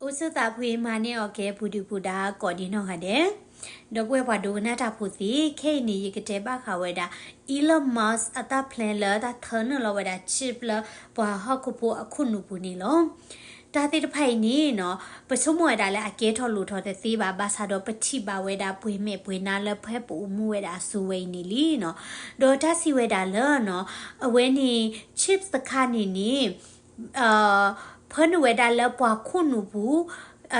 အိၣ်ဆူၣ်သးဖှံမၤန့ၢ်အီၤကဲ ပူၤဒုၣ်ပူၤဒါကိးဒံနီၢ်ဂၤဒဲး, ဒီပုၢ်ဝဲၢ်ပှၤဒိကနၣ်တၢ်ဖိသ့ၣ်, ခဲအံၤန့ၣ် ယကတဲဘၣ်ဃးဝဲဒၣ် Elon Musk အတၢ် plan လၢတၢ်ထၢနုာ်လီၤဝဲဒၣ် chip လၢပှၤဟီၣ်ခိၣ်ဖိအခိၣ်နူာ်ပူၤန့ၣ်လီၤ. တၢ်သ့ၣ်တဖၣ်အံၤန့ၣ်နီၤ, ပဆိကမိၣ်ဝဲဒၣ်လၢအကဲထီၣ်လိၣ်ထီၣ်တသ့ဘၣ်, ဘၣ်ဆၣ်ဒီးပထံၣ်ဘၣ်ဝဲဒၣ်ပှဲၤမဲာ်ပှဲၤနါလၢဖဲပအိၣ်မူဝဲဒၣ်အစိၤဝဲအံၤန့ၣ်လံနီၤ. ဒီးတၢ်စံးဝဲဒၣ်လၢနီၤ, အဝဲန့ၣ် chips တခါန့ၣ်န့ၣ် ဖၢနုာ်ဝဲဒၣ်လၢပှၤခိၣ်နူာ်ပူၤ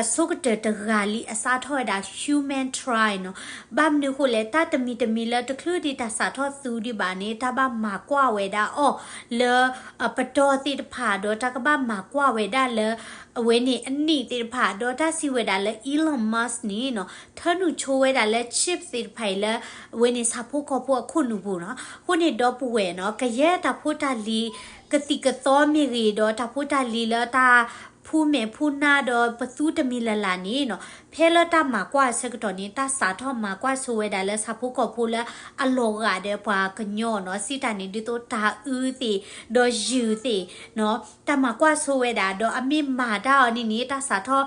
အဆိကတၢၢ်တဂၤလံ အစးထီၣ်ဝဲဒၣ် human trial နီၤ. ဘၣ်မနုၤအဃိလဲၣ်, တၢ်တမံၤတမံၤလၢတချုးဒံးတၢ်စးထီၣ်သူဒံးဘၣ်န့ၣ် တၢ်ဘၣ်မၤကွၢ်ဝဲဒၣ်အီၤလၢ အပတီၢ်သ့ၣ်တဖၣ်, ဒီးတၢ်ကဘၣ်မၤကွၢ်ဝဲဒၣ်လၢ အဝဲန့ၣ်အနံၣ်သ့ၣ်တဖၣ်, ဒီးတၢ်စံးဝဲဒၣ်လၢ Elon Musk န့ၣ်နီၤ, ထၢနုာ်ဆိဝဲဒၣ်လၢ chips သ့ၣ်တဖၣ်အံၤလၢ အဝဲန့ၣ်ဆၣ်ဖိကီၢ်ဖိအခိၣ်နူာ်ပူၤနီၤ. အဃိန့ၣ်ဒီပုၢ်ဝဲၢ်နီၤ, ကယဲၢ်တၢ်ဖိတၢ်လံၤ ကသံၣ်ကသီမ့ၢ်ဂ့ၤ, ဒီးတၢ်ဖိတၢ်လံၤလၢတၢ်ဖူမဲာ်ဖူနါဒီးပသူတမံၤလၢ်လၢ်န့ၣ်နီၤ, ဖဲလၢတၢ်မၤကွၢ်အဆၢကတီၢ်န့ၣ် တၢ်စးထီၣ်မၤကွၢ်ဆိဝဲဒၣ်လၢဆၣ်ဖိကီၢ်ဖိလၢအလီၤဂာ်ဒီးပှၤကညီနီၤ, စံးတၢ်န့ၣ်ဒ်သိးတၢ်အုးသ့ၣ် ဒီးယုၢ်သ့ၣ်နီၤ, တၢ်မၤကွၢ်ဆိဝဲဒၣ် ဒီးအမ့ၢ်မၤတၢ်အီၤန့ၣ်န့ၣ် တၢ်စးထီၣ်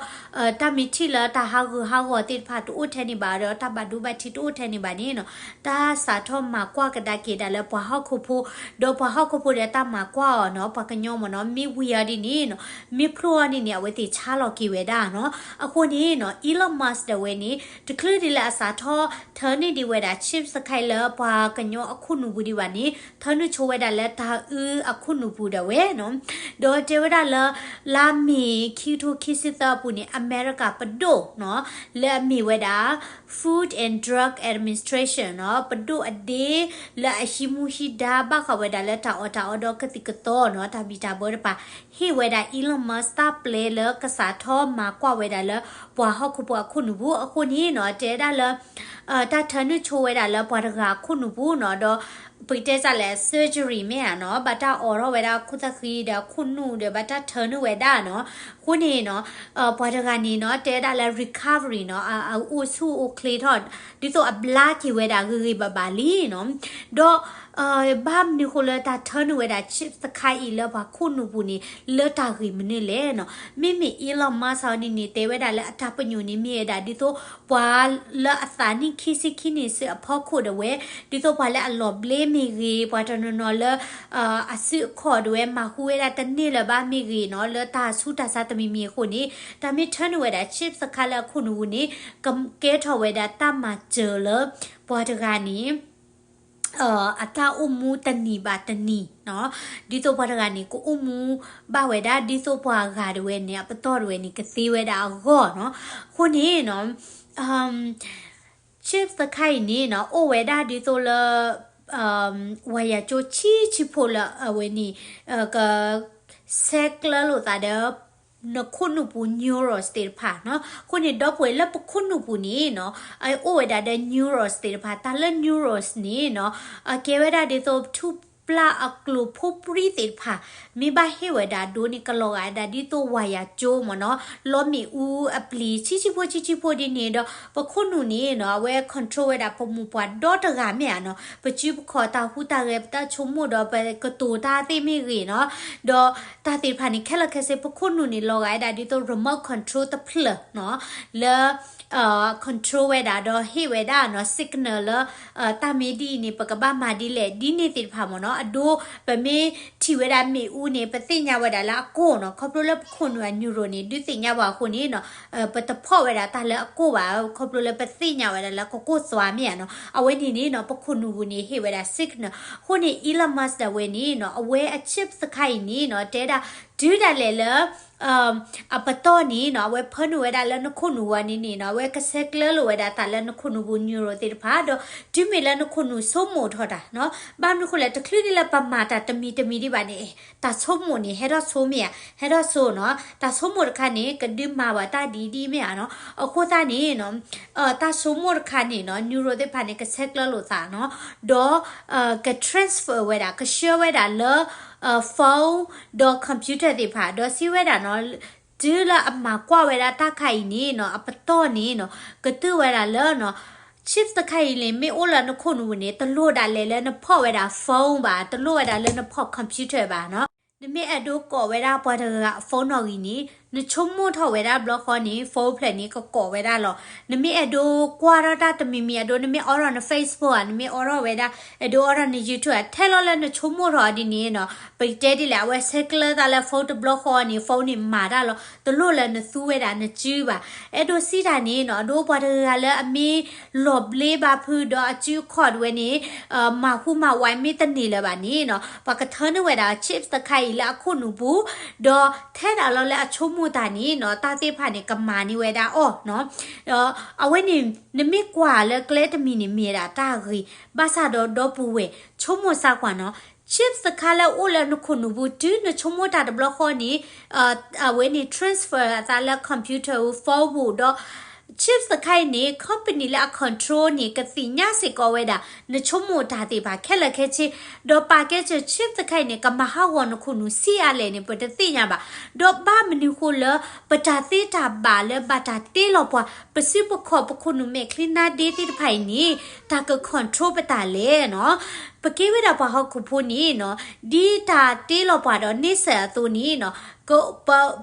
တၢ်မ့ၢ်ထံၣ်လၢတၢ်ဟးဂူာ်ဟးဂီၤသ့ၣ်တဖၣ်တအိၣ်ထဲန့ၣ်ဘၣ် ဒီးတၢ်ဘၣ်ဒိဘၣ်ထံးတအိၣ်ထဲန့ၣ်ဘၣ်န့ၣ်နီၤ, တၢ်စးထီၣ်မၤကွၢ်ကဒါက့ၤဒၣ်လၢပှၤဟီၣ်ခိၣ်ဖိ, ဒီးပှၤဟီၣ်ခိၣ်ဖိဒီးတၢ်မၤကွၢ်အီၤနီၤ, ပှၤကညီမ့ၢ်နီၤ, မ့ၢ်ဝံၤအီၤဒ်န့ၣ်နီၤ, မ့ၢ်ဖျိအီၤန့ၣ်န့ၣ် အဝဲသ့ၣ်ဆါလီၤက့ၤဝဲဒၣ်နီၤ. အဃိန့ၣ်နီၤ, Elon Musk ဒၣ်ဝဲန့ၣ် တချုးဒံးလၢအစးထီၣ်ထၢနုာ်ဒံးဝဲဒၣ် chips တခါအံၤလၢပှၤကညီအခိၣ်နူာ်ပူၤဒံးဘၣ်န့ၣ် ထၢနုာ်ဆိဝဲဒၣ်လၢတၢ်အုးအခိၣ်နူာ်ပူၤဒၣ်ဝဲနီၤ. ဒီးတဲဝဲဒၣ်လၢ လါမ့ၤခံကထိခံဆံသၢအပူၤန့ၣ် အမဲရကၤပဒိၣ်နီၤ, လၢအမ့ၢ်ဝဲဒၣ် Food and Drug Administration နီၤ, ပဒိၣ်အဒ့ လၢအဟံးမူဟံးဒါဘၣ်ဃးဝဲဒၣ်လၢတၢ်အီၣ်တၢ်အီဒီးကသံၣ်ကသီနီၤ, တၢ်ဘံၣ်တၢ်ဘၢတဖၣ် ဟ့ၣ်ဝဲဒၣ် Elon Musk တၢ်ပျဲလၢကစးထီၣ်မၤကွၢ်ဝဲဒၣ်လၢပှၤဟီၣ်ခိၣ်ဖိအခိၣ်နူာ်ပူၤ. အဃိန့ၣ်နီၤ, တဲဒၣ်လၢ တၢ်ထၢနုာ်ဆိဝဲဒၣ်လၢပှၤတဂၤအခိၣ်နူာ်ပူၤနီၤ, ဒီး ပကတဲစ့ၢ်လဲၣ် surgery မ့ၢ်ဧါနီၤ, ဘၣ်တၢ်အိးထီၣ်ဝဲဒၣ်ခိၣ်သဃံဒီးခိၣ်နူာ်ဒီး ဘၣ်တၢ်ထၢနုာ်ဝဲဒၣ်နီၤ. အဃိန့ၣ်နီၤ, ပှၤတဂၤန့ၣ်နီၤ, တဲဒၣ်လၢ recovery နီၤ, အအိၣ်ဆူၣ်အိၣ်ချ့ထီၣ် ဒ်သိးအဘျါက့ၤဝဲဒၣ်ဂ့ၤဂ့ၤဘၣ်ဘၣ်လံနီၤ. ဒီး ဘၣ်မနုၤဃိလၢတၢ်ထၢနုာ်ဝဲဒၣ် chips တခါအံၤလၢပှၤခိၣ်နူာ်ပူၤန့ၣ် လၢတၢ်ဂ့ၢ်မနုၤလဲၣ်နီၤ. မ့မ့ၢ် Elon Musk အီၤန့ၣ်န့ၣ် တဲဝဲဒၣ်လၢအတၢ်ပညိၣ်န့ၣ်မ့ၢ်ဝဲဒၣ် ဒ်သိးပှၤလၢအသးနံၣ်ခံဆံခံနံၣ်ဆူအဖီခိၣ်ဒၣ်ဝဲ, ဒ်သိးပှၤလၢအလီၤဘျ့မ့ၢ်ဂ့ၤ, ပှၤတနီၤနီၤလၢ အစုအခီၣ်ဒၣ်ဝဲ မၤဟူဝဲဒၣ်တန့ၢ်လၢၤဘၣ်မ့ၢ်ဂ့ၤနီၤ, လၢတၢ်ဆူးတၢ်ဆါတမံၤမံၤအဃိန့ၣ်, တၢ်မ့ၢ်ထၢနုာ်ဝဲဒၣ် chips တခါလၢအခိၣ်နူာ်ပူၤန့ၣ် ကကဲထီၣ်ဝဲဒၣ်တၢ်မၤစၢၤလၢ ပှၤတဂၤန့ၣ် အတၢ်အိၣ်မူတနံၤဘၣ်တနံၤနီၤ, ဒ်သိးပှၤတဂၤန့ၣ် ကအိၣ်မူဘၣ်ဝဲဒၣ် ဒ်သိးပှၤဂၤဒၣ်ဝဲန့ၣ် အပတီၢ်ဒၣ်ဝဲန့ၣ် ကသ့ဝဲဒၣ်အဂီၢ်နီၤ. အဃိန့ၣ်နီၤ, chips တခါအံၤန့ၣ်နီၤ, အိၣ်ဝဲဒၣ်ဒ်သိးလၢ ဝါယာကြိုးဆံးဆံးဖိလၢအဝဲန့ၣ် က ဆဲးကျၢလိာ်သးဒီး နခိၣ်နူာ်ပူၤ neurons သ့ၣ်တဖၣ်နီၤ. အဃိန့ၣ် ဒီပုၢ်ဝဲၢ်လၢပခိၣ်နူာ်ပူၤန့ၣ်နီၤ, အအိၣ်ဝဲဒၣ်ဒီး neurons သ့ၣ်တဖၣ်, တၢ်လၢ neurons န့ၣ်နီၤ, အကဲဝဲဒၣ်ဒ်သိးထူၣ်ပျၢ်အကျိၤဖိပြံသ့ၣ်တဖၣ်, မ့ၢ်ဘၣ်ဟ့ၣ်ဝဲဒၣ်ဒိန့ၣ် ကလီၤဂာ်ဝဲဒၣ်ဒ်သိးဝါယာကြိုးမ့ၢ်နီၤ, လီမ့ၣ်အူအပျံၤ ဆံးဆံးဖိဆံးဆံးဖိဒ်န့ၣ်ဒီး ပခိၣ်နူာ်န့ၣ်နီၤ, အဝဲ control ဝဲဒၣ်ပမိၢ်ပှၢ်ဒီတဂၤမ့ၢ်ဧါနီၤ, ပစုပခီၣ်တၢ်ဟူးတၢ်ဂဲၤ ပတၢ်ဆိကမိၣ်ဒီးပကတိၤတၢ်သ့ၣ်မ့ၢ်ဂ့ၤနီၤ, ဒီးတၢ်သ့ၣ်တဖၣ်န့ၣ် ခဲလၢာ်ခဲဆ့ ပခိၣ်နူာ်န့ၣ် လီၤဂာ်ဝဲဒၣ်ဒ်သိး remote control တဖျၢၣ်နီၤ, လၢ control ဝဲဒၣ်ဒီးဟ့ၣ်ဝဲဒၣ်နီၤ signal လၢ တၢ်မ့ၢ်ဒ်အံၤန့ၣ် ပကဘၣ်မၤဒ်လဲၣ် ဒ်န့ၣ်သ့ၣ်တဖၣ်မ့ၢ်နီၤ. အဒိ ပမ့ၢ်ထံၣ်ဝဲဒၣ်မ့ၣ်အူန့ၣ် ပသ့ၣ်ညါဝဲဒၣ်လၢအကိၢ်နီၤ, ခီဖျိလၢပခိၣ်နူာ်အ neuron န့ၣ် ဒုးသ့ၣ်ညါပှၤအဃိန့ၣ်နီၤ, ပတဖီၣ်ဝဲဒၣ်တၢ်လၢအကိၢ်ဘၣ်, ခီဖျိလၢပသ့ၣ်ညါဝဲဒၣ်လၢကကိၢ်သွးမ့ၢ်ဧါနီၤ. အဝဲန့ၣ်န့ၣ်နီၤ ပခိၣ်နူာ်ပူၤန့ၣ် ဟ့ၣ်ဝဲဒၣ် signal. အဃိန့ၣ် Elon Musk ဒၣ်ဝဲန့ၣ်နီၤ, အဝဲအ chips တခါအံၤန့ၣ်နီၤ, တဲဒၣ် တုၤဒၣ်လဲာ်လၢ အပတီၢ်န့ၣ်နီၤ, အဝဲဖၢနုာ်ဝဲဒၣ်လၢနခိၣ်နူာ်ဝဲန့ၣ်န့ၣ်နီၤ, အဝဲကဆဲးကျၢလိာ်ဝဲဒၣ်သးလၢနခိၣ်နူာ်ပူၤ neuron သ့ၣ်တဖၣ်, ဒီးတုၤမ့ၢ်လၢနခိၣ်နူာ်ဆိကမိၣ်ထီၣ်တၢ်နီၤ, ဘၣ်မနုၤအဃိလဲၣ် တချုးဒ်လၢပမၤတၢ်တမံၤတမံၤဒံးဘၣ်န့ၣ် တၢ်ဆိကမိၣ်န့ၣ် ဟဲထီၣ်ဆိမ့ၢ်ဧါ, ဟဲထီၣ်ဆိနီၤ, တၢ်ဆိကမိၣ်တခါန့ၣ် ကဒုးမၤဘၣ်တၢ်ဒ်ဒ်မ့ၢ်ဧါနီၤ. အဃိသတးန့ၣ်နီၤ, တၢ်ဆိကမိၣ်တခါန့ၣ်နီၤ, neuron သ့ၣ်တဖၣ်န့ၣ် ကဆဲးကျၢလိာ်သးနီၤ, ဒီး က transfer ဝဲဒၣ် ကဆှၢဝဲဒၣ်လၢ phone ဒီး computer သ့ၣ်တဖၣ်, ဒီးစံးဝဲဒၣ်နီၤ, တုၤလၢအမၤကွၢ်ဝဲဒၣ်တၢ်ခါအံၤန့ၣ်နီၤ, အပတီၢ်န့ၣ်နီၤ, ကတုၢ်ဝဲဒၣ်လၢနီၤ, chips တခါအံၤန့ၣ် မ့ၢ်အိၣ်လၢနခိၣ်နူာ်ပူၤန့ၣ် တလိၣ်ဒၣ်လဲာ်လၢနဖီၣ်ဝဲဒၣ် phone ဘၣ်, တလိၣ်ဝဲဒၣ်လၢနဖီၣ် computer ဘၣ်နီၤ. နမ့ၢ်အဲၣ်ဒိးကိးဝဲဒၣ်ပှၤတဂၤအ phone နီၣ်ဂံၢ်န့ၣ် နဆိကမိၣ်ထီၣ်ဝဲဒၣ်ဘျီဃီန့ၣ် phone ဖျၢၣ်န့ၣ် ကကိးဝဲဒၣ်လီၤ. နမ့ၢ်အဲၣ်ဒိးကွၢ်ထီၣ်တၢ်တမံၤမံၤ အဲၣ်ဒိး နမ့ၢ်အိးထီၣ်န Facebook ဧါ, နမ့ၢ်အိးထီၣ်ဝဲဒၣ် အဲၣ်ဒိးအိးထီၣ်န YouTube ဧါ, ထဲလီၤလၢနဆိကမိၣ်ထီၣ်အီၤဒ်န့ၣ်နီၤ, ပတဲဒ်လဲၣ် အဝဲဆဲးကျၢသးလၢ phone တဘျီဃီန့ၣ် phone န့ၣ်မၤတၢ်လီၤ. တလိၣ်လၢနသူဝဲဒၣ်နစုဘၣ်. အဲၣ်ဒိးစံးတၢ်န့ၣ်နီၤ, ဒ်ပှၤတဂၤလၢအမ့ၢ်လီၤဘျ့ဘၣ်ဖုးဒီးအစုအခီၣ်တဝဲန့ၣ် မၤဟူမၤဝဲမ့ၢ်တန့ၢ်လၢၤဘၣ်န့ၣ်နီၤ, ပှၤကထၢနုာ်ဝဲဒၣ် chips တခါအံၤလၢအခိၣ်နူာ်ပူၤ, ဒီးထဲဒၣ်လီၤလၢအဆိကမိၣ်တၢ်န့ၣ်နီၤ, တၢ်သ့ၣ်တဖၣ်န့ၣ် ကမၤန့ၢ်ဝဲဒၣ်အီၤနီၤ. အဝဲန့ၣ် နမ့ၢ်ကွၢ်လၢကျဲတမံၤန့ၣ် မ့ၢ်ဝဲဒၣ်တၢ်ဂ့ၤ, ဘၣ်ဆၣ်ဒီးဒီပုၢ်ဝဲၢ် ဆိကမိၣ်စၢ်ကွၢ်နီၤ, chips တခါလၢအအိၣ်လၢနခိၣ်နူာ်ပူၤ တုၤနဆိကမိၣ်တၢ်တဘျီဃီန့ၣ် အဝဲန့ၣ် transfer အသးလၢ computer phone ပူၤဒီး chips တခါအံၤန့ၣ် company လၢအ control န့ၣ် ကသ့ၣ်ညါစ့ၢ်ကီးဝဲဒၣ် နဆိကမိၣ်တၢ်သ့ၣ်တဖၣ်ခဲလၢာ်ခဲဆ့, ဒီးပာ်ကဲစၢၤ chips တခါအံၤန့ၣ် ကမၤဟးဂီၤနခိၣ်နူာ်ဆံးအါလဲၣ်န့ၣ် ပတသ့ၣ်ညါဘၣ်. ဒီးဘၣ်မနုၤဃိလၢ ပတၢ်သ့တၢ်ဘၣ်လၢဘၣ်တၢ်တ့လီၤပှၤ ပစုပခီၣ်ပခိၣ်နူာ်မဲာ်ချံနါဒ့သ့ၣ်တဖၣ်အံၤန့ၣ် တၢ်က control ပတၢ်လဲၣ်နီၤ. ပကဲဝဲဒၣ်ပှၤဟီၣ်ခိၣ်ဖိန့ၣ်နီၤ, ဒ်တၢ်တ့လီၤပှၤဒီးန့ဆၢၣ်အသိးန့ၣ်နီၤ, ပ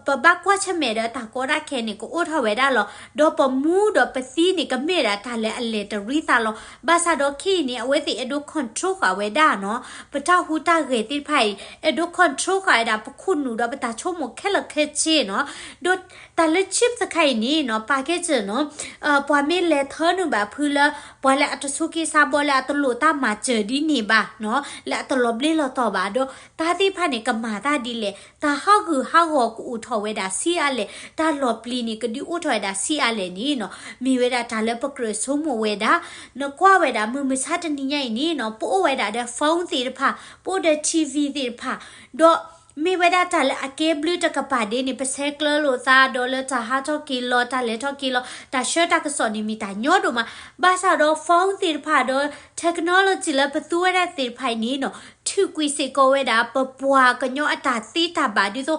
ပဘၣ်ကွၢ်ဆၢၣ်မဲာ်ဒီးတၢ်ကီတၢ်ခဲန့ၣ် ကအိၣ်ထီၣ်ဝဲဒၣ်လီၤ. ဒီးပမူဒီးပသံန့ၣ် ကမ့ၢ်ဒၣ်တၢ်လၢအလဲၤတရံသးလီၤ. ဘၣ်ဆၣ်ဒီးခဲအံၤန့ၣ် အဝဲသ့ၣ်အဲၣ်ဒိး control ဃာ်ဝဲဒၣ်နီၤ, ပတၢ်ဟူးတၢ်ဂဲၤသ့ၣ်တဖၣ်အံၤ အဲၣ်ဒိး control ဃာ်ဝဲဒၣ် ပခိၣ်နူာ်ဒီးပတၢ်ဆိကမိၣ်ခဲလၢာ်ခဲဆ့နီၤ. ဒီးတၢ်လၢ chips တခါအံၤန့ၣ်နီၤ, ပာ်ကဲစၢၤနီၤ ပှၤမ့ၢ်လဲၤထၢနုာ်ဘၣ်ဖုလၢ ပှၤလၢအတဆိးက့ၤဆါဘီလၢအတလိၣ်တၢ်မၤစၢၤဒ်န့ၣ်ဘၣ်နီၤ, လၢအတလီၤဘျ့လီၤတီၤဘၣ်ဒီး တၢ်သ့ၣ်တဖၣ်န့ၣ် ကမၤတၢ်ဒ်လဲၣ်, တၢ်ဟးဂူာ်ဟးဂီၤကအိၣ်ထီၣ်ဝဲဒၣ်ဆံးအါလဲၣ်, တၢ်လီၤပျံၤန့ၣ် ကဒုးအိၣ်ထီၣ်ဝဲဒၣ်ဆံးအါလဲၣ်န့ၣ်နီၤ, မ့ၢ်ဝဲဒၣ်တၢ်လၢပကြၢးဆိကမိၣ်ဝဲဒၣ်. နကွၢ်ဝဲဒၣ် မုၢ်မဆါတနံၤညါအံၤန့ၣ်နီၤ, ပအိၣ်ဝဲဒၣ်ဒီး phone သ့ၣ်တဖၣ်, ပအိၣ်ဒီး T V သ့ၣ်တဖၣ်, ဒီး မ့ၢ်ဝဲဒၣ်တၢ်လၢအကဲဘျုးတကပၤဒ်န့ၣ် ပဆဲးကျၢလိာ်သးဒီးလၢတၢ်ဟးထီၣ်က့ၤလီၤ တၢ်လဲၤထီၣ်က့ၤလီၤ တၢ်ဆှၢတၢ်ကစီၣ်န့ၣ်မ့ၢ်တၢ်ညီဒိၣ်မး, ဘၣ်ဆၣ်ဒီး phone သ့ၣ်တဖၣ်ဒီး technology လၢပသူဝဲဒၣ်သ့ၣ်တဖၣ်အံၤန့ၣ်နီၤ, ထုးကွံာ်စ့ၢ်ကီးဝဲဒၣ် ပပှၤကညီအတၢ်သ့တၢ်ဘၣ် ဒ်သိး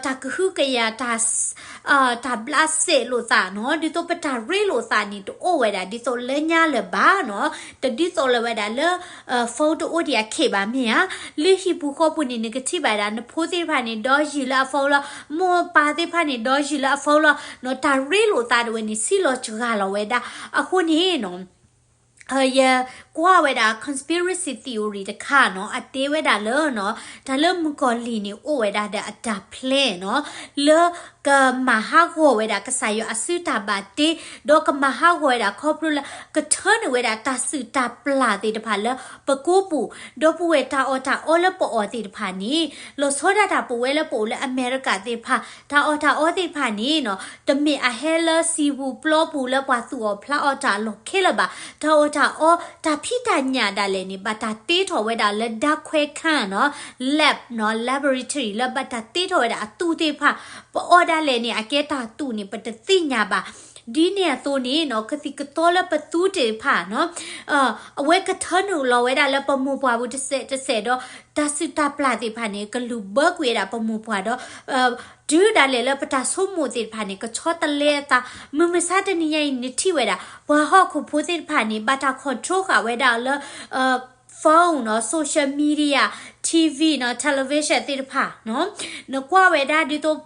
တၢ်ကဟုကယာ် တၢ် တၢ်ဘျးစဲးလိာ်သးနီၤ, ဒ်သိးပတၢ်ရ့လိာ်သးန့ၣ် တအိၣ်ဝဲဒၣ်ဒ်သိးလၢညါလၢၤဘၣ်နီၤ, တဒ်သိးလၢၤဝဲဒၣ်လၢ phone တအိၣ်ဒံးအခါဘၣ်မ့ၢ်ဧါ. လၢဟံၣ်ပူၤဃီပူၤန့ၣ် နကထံၣ်ဘၣ်ဒၣ် နဖိသ့ၣ်တဖၣ်န့ၣ် ဒီယုၢ်လၢအ phone လီၤ, မိၢ်ပၢ်သ့ၣ်တဖၣ်န့ၣ် ဒီယုၢ်လၢအ phone လီၤနီၤ, တၢ်ရ့လိာ်သးတဝဲန့ၣ် ဆံးလီၤစှၤလီၤဝဲဒၣ်. အဃိန့ၣ်နီၤ ယကွၢ်ဝဲဒၣ် conspiracy theory တခါနီၤ, အတဲဝဲဒၣ်လၢနီၤ, တၢ်လၢမုၣ်ကီၤလံၢ်န့ၣ် အိၣ်ဝဲဒၣ်ဒီးအတၢ် plan နီၤ, လၢကမၤဟးဂီၤဝဲဒၣ်ကစၢ်ယွၤအစုတၢ်ဘၣ်တ့, ဒီးကမၤဟးဂီၤဝဲဒၣ်ခီဖျိလၢ ကထၢနုာ်ဝဲဒၣ်တၢ်စုၣ်တၢ်ပျၢ်သ့ၣ်တဖၣ်လၢပကိးပူၤ, ဒီပုၢ်ဝဲၢ်တၢ်အီၣ်တၢ်အီလၢပအီၣ်သ့ၣ်တဖၣ်န့ၣ်, လီၤဆီဒၣ်တၢ်ပဝဲလၢပအိၣ်လၢအမဲရကၤသ့ၣ်တဖၣ် တၢ်အီၣ်တၢ်အီသ့ၣ်တဖၣ်န့ၣ်နီၤ, တမ့ၢ်အဟဲလၢစံာ်ပူၤပျီပူၤလၢပှၤသူၣ်အီၣ်ဖျးအီၣ်တၢ်အလီၢ်ခဲလၢာ်ဘၣ်. တၢ်အီၣ်တၢ်အီ တၢ်ဖံးတၢ်ညၣ်ဒၣ်လဲာ်န့ၣ် ဘၣ်တၢ်တ့ထီၣ်ဝဲဒၣ်လၢ ဓာတ်ခွဲခန်း နီၤ, lab နီၤ, laboratory လၢဘၣ်တၢ်တ့ထီၣ်ဝဲဒၣ်အသူးသ့ၣ်တဖၣ်, ပအီၣ်ဒၣ်လဲာ်န့ၣ် အကဲတၢ်သူးန့ၣ် ပတသ့ၣ်ညါဘၣ်. ဒ်န့ၣ်အသိးန့ၣ်နီၤ, ကသံၣ်ကသီလၢပသူသ့ၣ်တဖၣ်နီၤ, အဝဲကထၢနုာ်လီၤဝဲဒၣ်လၢပမိၢ်ပှၢ်ပူၤတစဲးတစဲးဒီး တၢ်စုၣ်တၢ်ပျၢ်သ့ၣ်တဖၣ်န့ၣ် ကလူၤဘၢကွံာ်ဝဲဒၣ်ပမိၢ်ပှၢ်ဒီး တုၤဒၣ်လဲာ်လၢပတၢ်ဆိကမိၣ်သ့ၣ်တဖၣ်န့ၣ် ကဆီတလဲအသး, မုၢ်မဆါတနံၤညါအံၤ နထံၣ်ဝဲဒၣ် ပှၤဟီၣ်ခိၣ်ဖိသ့ၣ်တဖၣ်န့ၣ် ဘၣ်တၢ် control ဃာ်ဝဲဒၣ်လၢ phone နီၤ, social media, T V နီၤ, television သ့ၣ်တဖၣ်နီၤ, နကွၢ်ဝဲဒၣ်ဒ်သိး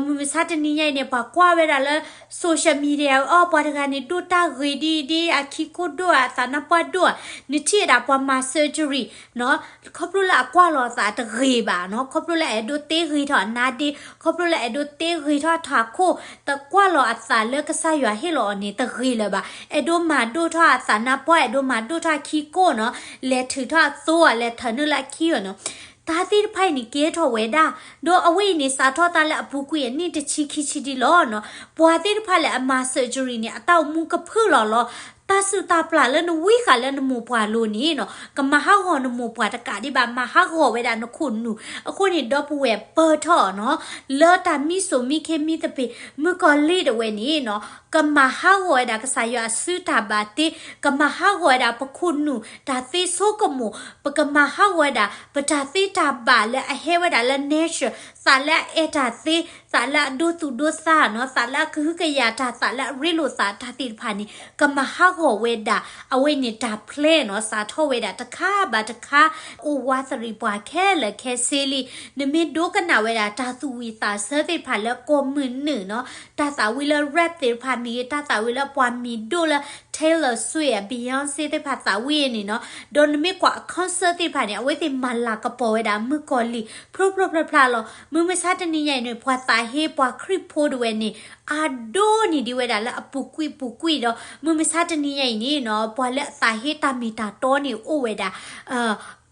မုၢ်မဆါတနံၤညါအံၤန့ၣ် ပှၤကွၢ်ဝဲဒၣ်လၢ social media အီၤ ပှၤတဂၤန့ၣ်ဒိၣ်တၢ်ဂ့ၤဒ်အံၤဒ်အံၤ အခံခိၣ်ဒိၣ်ဧါ အသးနါပှၢ်ဒိၣ်ဧါ, နထံၣ်ဝဲဒၣ်ပှၤမၤ surgery နီၤ, ခီဖျိလၢအကွၢ်လီၤအသးတဂ့ၤဘၣ်နီၤ, ခီဖျိလၢအဲၣ်ဒိးတ့ဂ့ၤထီၣ်အနါဒ့, ခီဖျိလၢအဲၣ်ဒိးတ့ဂ့ၤထီၣ်ထးခိၣ်, တကွၢ်လီၤအသးလၢကစၢ်ယွၤဟ့ၣ်လီၤအီၤန့ၣ် တဂ့ၤလၢၤဘၣ်. အဲၣ်ဒိးမၤဒိၣ်ထီၣ်အသးနါပှၢ်, အဲၣ်ဒိးမၤဒိၣ်ထီၣ်အခံခိၣ်နီၤ, လဲၤထုးထီၣ်အသိဧါ, လဲၤထၢနုာ်လၢအခံဧါနီၤ. တၢ်သ့ၣ်တဖၣ်အံၤန့ၣ် ကဲထီၣ်ဝဲဒၣ်, ဒီးအဝဲအံၤန့ၣ် စးထီၣ်သးလၢအပူၤကွံာ်အနံၣ်တဆံခံဆံဒံးလီၤနီၤ. ပှၤသ့ၣ်တဖၣ်လၢအမၤ surgery န့ၣ် အတၢ်အိၣ်မူကဖုၣ်လီၤလီၤ. တၢ်စုၣ်တၢ်ပျၢ်လၢနဝံဃာ်လၢနမိၢ်ပှၢ်လိၤန့ၣ်နီၤ, ကမၤဟးဂီၤနမိၢ်ပှၢ်တကးဒံးဘၣ်, မၤဟးဂီၤဝဲဒၣ်နခိၣ်နူာ်. အဃိန့ၣ် ဒီပုၢ်ဝဲၢ်ပၢၢ်ထီၣ်နီၤ, လၢတၢ်မံစိၤမံခ့မံသပ့ၤ မုၣ်ကီၤလံၢ်တဝဲန့ၣ်နီၤ, ကမၤဟးဂီၤဝဲဒၣ်ကစၢ်ယွၤအစုတၢ်ဘၣ်တ့, ကမၤဟးဂီၤဝဲဒၣ်ပခိၣ်နူာ်တၢ်သ့ဆိကမိၣ်, ပကမၤဟးဂီၤဝဲဒၣ် ပတၢ်သ့တၢ်ဘၣ်လၢအဟဲဝဲဒၣ်လၢ nature သးလၢအအဲၣ်တၢ်သ့ သးလၢအဒိသူၣ်ဒိသးနီၤ, သးလၢအကဟုကယာ်တၢ်, သးလၢအရ့လိာ်သးတၢ်သ့ၣ်တဖၣ်န့ၣ် ကမၤဟးဂီၤဝဲဒၣ် အဝဲန့ၣ်တၢ်ဖျဲနီၤ, စးထီၣ်ဝဲဒၣ်တခါဘၣ်တခါ, အိၣ်ဝးသရံးပှၤခဲလၢာ်ခဲဆ့လံ. နမ့ၢ်ဒိကနၣ်ဝဲဒၣ်တၢ်သူၣ်ဝံၣ်သးဆၢသ့ၣ်တဖၣ်လၢကိးမုၢ်နုာ်နီၤ, တၢ်သးဝံၣ်လၢ rap သ့ၣ်တဖၣ်မ့ၢ်ဂ့ၤ, တၢ်သးဝံၣ်လၢပှၤမံၤဒိၣ်လၢ Taylor Swift, Beyonce သ့ၣ်တဖၣ်သးဝံၣ်အံၤန့ၣ်နီၤ, ဒီးနမ့ၢ်ကွၢ်အ concert သ့ၣ်တဖၣ်န့ၣ် အဝဲသ့ၣ်မၤလၤကပီၤဝဲဒၣ်မုၣ်ကီၤလံၢ် ဖျိဖျိဖျါဖျါလီၤ. မုၢ်မဆါတနံၤညါအံၤန့ၣ် ပှၤသးဟ့ပှၤခရံာ်ဖိဒၣ်ဝဲန့ၣ် အါဒိၣ်န့ၢ်ဒံးဝဲဒၣ်လၢအပူၤကွံာ်ပူၤကွံာ်ဒီး မုၢ်မဆါတနံၤညါအံၤန့ၣ်နီၤ, ပှၤလၢအသးဟ့တၢ်မ့ၢ်တၢ်တီန့ၣ်အိၣ်ဝဲဒၣ်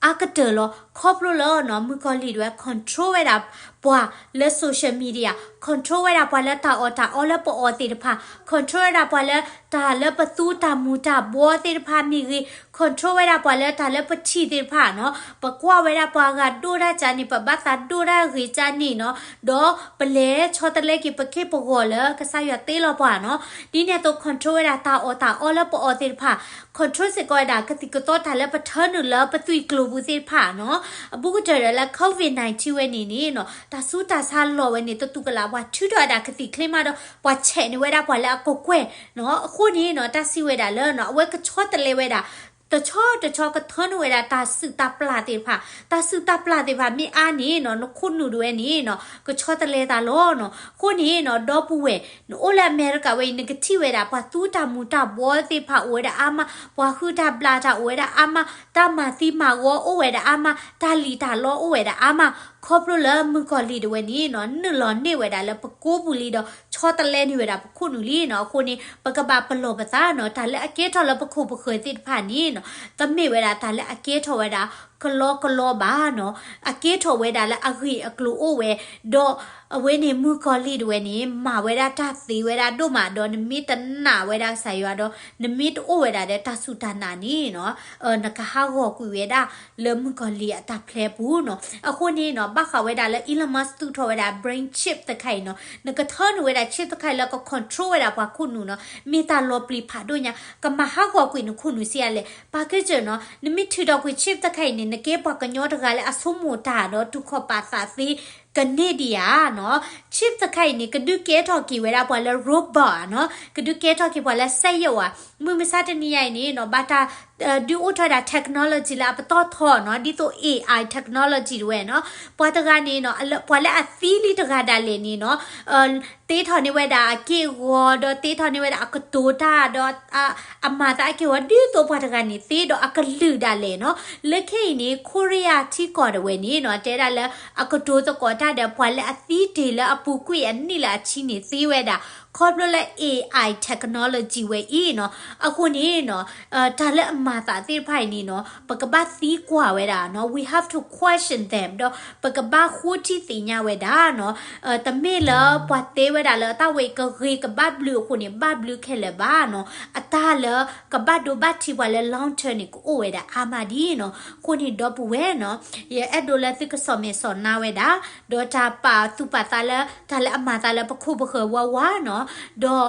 အါကတၢၢ်လီၤ. ခီဖျိလၢနီၤ မုၣ်ကီၤလံၢ်ဒၣ်ဝဲ control ဝဲဒၣ်ပှၤလၢ social media, control ဝဲဒၣ်ပှၤလၢတၢ်အီၣ်တၢ်အီလၢပအီၣ်သ့ၣ်တဖၣ်, control ဝဲဒၣ်ပှၤလၢတၢ်လၢပသူတၢ်မူၤတၢ်ဘှီသ့ၣ်တဖၣ်မ့ၢ်ဂ့ၤ, control ဝဲဒၣ်ပှၤလၢတၢ်လၢပထံၣ်သ့ၣ်တဖၣ်နီၤ, ပကွၢ်ဝဲဒၣ်ပှၤဂၤဒိၣ်တၢ်ကန့ၣ် ပဘၣ်သးဒိၣ်တၢ်ဂ့ၤကန့ၣ်နီၤ, ဒီးပလဲၤဆီတလဲက့ၤပက့ၢ်ပဂီၤလၢကစၢ်ယွၤတ့လီၤပှၤနီၤ, ဒ်န့ၣ်အသိး control ဝဲဒၣ်တၢ်အီၣ်တၢ်အီလၢပအီၣ်သ့ၣ်တဖၣ်, control စ့ၢ်ကီးဝဲဒၣ်ကသံၣ်ကသီတၢ်လၢပထၢနုာ်လၢပသွံၣ်ကျိၤပူၤသ့ၣ်တဖၣ်နီၤ, အဘူးကတၢၢ်ဒီးလၢ COVID nineteen ဝဲန့ၣ်န့ၣ်နီၤ, တၢ်ဆူးတၢ်ဆါလီၤဝဲန့ၣ် တတူၢ်ကလာ်ပှၤထုးထီၣ်ဝဲဒၣ်ကသံၣ်ချ့မးဒီး ပှၤဆဲးန့ၢ်ဝဲဒၣ်ပှၤလၢအကကွဲၢ်နီၤ, အဃိန့ၣ်နီၤ တၢ်စံးဝဲဒၣ်လၢနီၤ အဝဲကဆီတလဲဝဲဒၣ် တဆီတဆီကထၢနုာ်ဝဲဒၣ်တၢ်စုၣ်တၢ်ပျၢ်သ့ၣ်တဖၣ်, တၢ်စုၣ်တၢ်ပျၢ်သ့ၣ်တဖၣ်မ့ၢ်အါန့ၣ်နီၤ နခိၣ်နူာ်ဒၣ်ဝဲန့ၣ်နီၤ ကဆီတလဲသးလီၤနီၤ. အဃိန့ၣ်နီၤ ဒီပုၢ်ဝဲၢ် နအိၣ်လၢအမဲရကၤဝဲအံၤ နကထံၣ်ဝဲဒၣ် ပှၤသူတၢ်မူၤတၢ်ဘှီသ့ၣ်တဖၣ်အိၣ်ဝဲဒၣ်အါမး, ပှၤဟုၣ်တၢ်ဘျၣ်တၢ်အိၣ်ဝဲဒၣ်အါမး, တၢ်မၤသံမၤဂီၤအိၣ်ဝဲဒၣ်အါမး, တၢ်လံၣ်တၢ်လီအိၣ်ဝဲဒၣ်အါမး, ခီဖျိလၢမုၣ်ကီၤလံၢ်ဒၣ်ဝဲန့ၣ်နီၤ နုာ်လီၤန့ၢ်ဝဲဒၣ်လၢပကိးပူၤလံဒီး ဆီတလဲန့ၢ်ဝဲဒၣ်ပခိၣ်နူာ်လံနီၤ. အဃိန့ၣ် ပကဘၣ်ပလီၢ်ပသးနီၤ တၢ်လၢအကဲထီၣ်လၢပခိၣ်ပဃၢၤသ့ၣ်တဖၣ်န့ၣ်နီၤ တမ့ၢ်ဝဲဒၣ်တၢ်လၢအကဲထီၣ်ဝဲဒၣ် ကလီကလီဘၣ်နီၤ, အကဲထီၣ်ဝဲဒၣ်လၢအဂ့ၢ်အကျိၤအိၣ်ဝဲ, ဒီးအဝဲန့ၣ်မုၣ်ကီၤလံၢ်ဒၣ်ဝဲန့ၣ် မၤဝဲဒၣ်တၢ်သ့ဝဲဒၣ်ဒိၣ်မး ဒီးနမ့ၢ်တနာ်ဝဲဒၣ်ကစၢ်ယွၤဒီး နမ့ၢ်တအိၣ်ဝဲဒၣ်ဒီးတၢ်စူၢ်တၢ်နာ်န့ၣ်နီၤ နကဟးဂီၤကွံာ်ဝဲဒၣ်လၢမုၣ်ကီၤလံၢ်အတၢ်ဖျဲပူၤနီၤ. အဃိန့ၣ်နီၤ ဘၣ်ဃးဝဲဒၣ်လၢ Elon Musk သူၣ်ထီၣ်ဝဲဒၣ် brain chip တခါအံၤနီၤ နကထၢနုာ်ဝဲဒၣ် chip တခါအံၤလၢက control ဝဲဒၣ်ပှၤခိၣ်နူာ်နီၤ မ့ၢ်တၢ်လီၤပျံၤဖးဒိၣ်ညါ ကမၤဟးဂီၤကွံာ်နခိၣ်နူာ်ဆံးအါလဲၣ်. ပာ်ကဲစၢၤနီၤ နမ့ၢ်ထုးထီၣ်ကွံာ် chip တခါအံၤန့ၣ် နကဲပှၤကညီတဂၤလၢအဆိကမိၣ်တၢ်ဒီးတူၢ်ခီၣ်ပာ်သးသ့ ကန့ၢ်ဒံးဧါနီၤ. chip တခါအံၤန့ၣ် ကဒုးကဲထီၣ်က့ၤဝဲဒၣ်ပှၤလၢ robot ဧါနီၤ, ကဒုးကဲထီၣ်က့ၤပှၤလၢစက်ရုပ်ဧါ. မုၢ်မဆါတနံၤညါအံၤန့ၣ်နီၤ ဘၣ်တၢ် ဒုးအိၣ်ထီၣ်ဝဲဒၣ် technology လၢအပတီၢ်ထီနီၤ ဒ်သိး AI technology တဝဲနီၤ. ပှၤတဂၤန့ၣ်နီၤ ပှၤလၢအသံလံတဂၤဒၣ်လဲာ်န့ၣ်နီၤ သ့ထီၣ်န့ၢ်ဝဲဒၣ်အက့ၢ်အဂီၤ ဒီးသ့ထီၣ်န့ၢ်ဝဲဒၣ်အကတိၤတၢ် ဒီးအမၤသးအက့ၢ်အဂီၤ ဒ်သိးပှၤတဂၤန့ၣ်သ့ဒီးအကလုာ်ဒၣ်လဲာ်နီၤ. လၢခဲအံၤန့ၣ် ခိရံယါထံကီၢ်တဝဲန့ၣ်နီၤ တဲဒၣ်လၢ အကတိၤသကိးတၢ်ဒီးပှၤလၢအသံတ့ၢ်လၢအပူၤကွံာ်အနံၣ်လၢအဆံန့ၣ်သ့ဝဲဒၣ် ခီဖျိလၢ AI technology ဝဲအံၤနီၤ. အဃိန့ၣ်နီၤ တၢ်လၢအမၤသးသ့ၣ်တဖၣ်အံၤန့ၣ်နီၤ ပကဘၣ်သံကွၢ်ဝဲဒၣ်နီၤ we have to question them ဒီးပကဘၣ်ဃိထံသ့ၣ်ညါဝဲဒၣ်နီၤ. တမ့ၢ်လၢပှၤတဲဝဲဒၣ်လၢတၢ်ဝဲအံၤကဂ့ၤကဘၣ်ဘျုးအဃိန့ၣ် ဘၣ်ဘျုးခဲလၢာ်ဘၣ်နီၤ. အတၢ်လၢကဘၣ်ဒိဘၣ်ထံးပှၤလၢ long term န့ၣ် ကအိၣ်ဝဲဒၣ်အါမးဒ်နီၤ. အဃိန့ၣ်ဒီပုၢ်ဝဲၢ်နီၤ ယအဲၣ်ဒိးလၢသုကစီၣ်မဲာ်စီၣ်နါဝဲဒၣ် ဒီးတၢ်ပာ်သူၣ်ပာ်သးလၢ တၢ်လၢအမၤသးလၢပခိၣ်ပဃၢၤဝါဝါနီၤ, ဒီး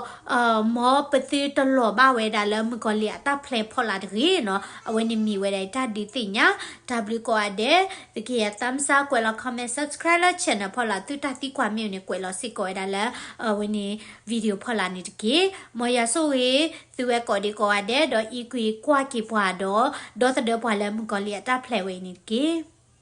မ်ပသုတလီၤဘၣ်ဝဲဒၣ်လၢမုၣ်ကီၤလံၢ်အတၢ်ဖျဲးဖီလာ်တဂ့ၤနီၤ. အဝဲန့ၣ်မ့ၢ်ဝဲဒၣ်တၢ်ဒုးသ့ၣ်ညါ တၢ်ဘျုးကိးဂၤဒဲး, သုကယဲၢ် thumbs up ကွဲးလီၤ comment subscribe လၢ channel ဖီလာ် သုတၢ်သံကွၢ်မ့ၢ်အိၣ်န့ၣ် ကွဲးလီၤစ့ၢ်ကီးဝဲဒၣ်လၢ အဝဲန့ၣ် video ဖီလာ်န့ၣ်တက့ၢ်. မ်ယွၤဆိၣ်ဂ့ၤ သုဝဲကိးဒံးကိးဂၤဒဲး ဒီးအံးကွံာ်ကွၢ်က့ၤပှၤဒီး ဒီသဒၢပှၤလၢမုၣ်ကီၤလံၢ်အတၢ်ဖျဲးဝဲအံၤန့ၣ်တက့ၢ်.